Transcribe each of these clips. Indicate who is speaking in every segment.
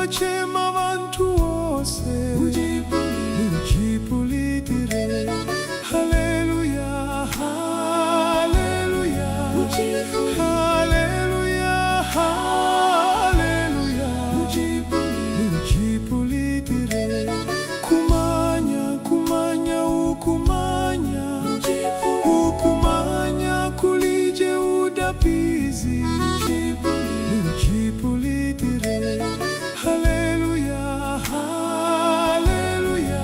Speaker 1: Wachema bantu wose. Ujipulikire. Haleluya, haleluya. Haleluya, haleluya. Ujipulikire. Kumanya, kumanya, ukumanya. Ukumanya kulije udapizi. Ujipulikire. Haleluya, haleluya.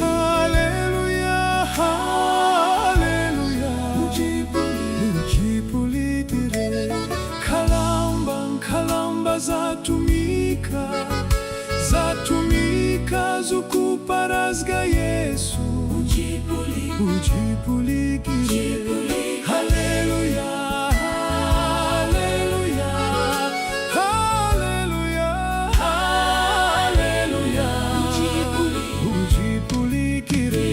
Speaker 1: Haleluya, haleluya. Ujipulikire. Kalamba, nkalamba zatumika. Zatumika zukuparazga Yesu. Ujipulikire. Haleluya, haleluya. Haleluya, haleluya. Ujipulikire.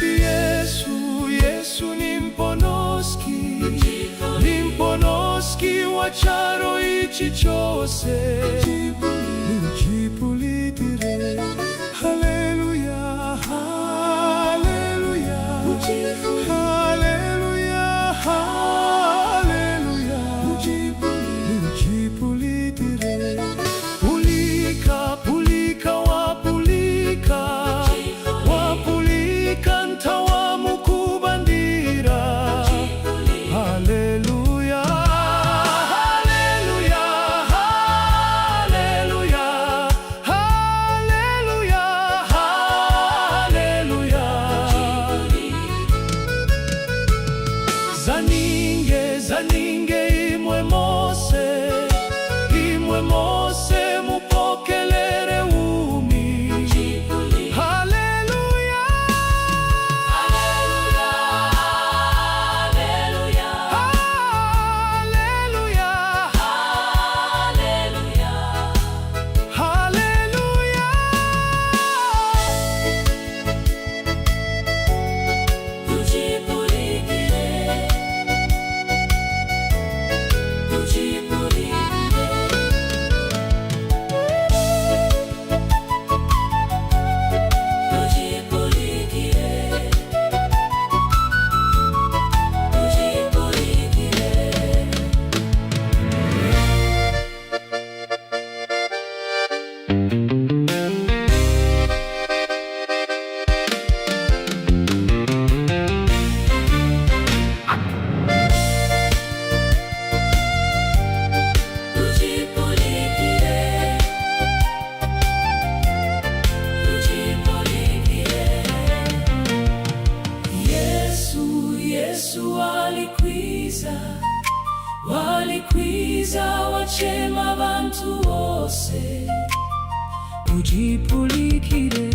Speaker 1: Yesu, Yesu ni mponoski, ni mponoski wa charo ichi chose. Ujipulikire. Haleluya, haleluya. Haleluya, haleluya. Ujipulikire. Pulika, pulika, wapulika. Wapulika ntawamukubandira. Haleluya, haleluya, haleluya, haleluya, haleluya. Zaninge, zaninge imwe Mose, imwe Mose mupokelere umi. Haleluya,
Speaker 2: Haleluya, haleluya,
Speaker 1: haleluya,
Speaker 2: haleluya.
Speaker 1: Haleluya.
Speaker 2: Ujipulikire, ujipulikire. Ujipulikire, ujipulikire. Ujipulikire, ujipulikire. Yesu, Yesu walikwiza, walikwiza wachema bantu wose. Ujipulikire.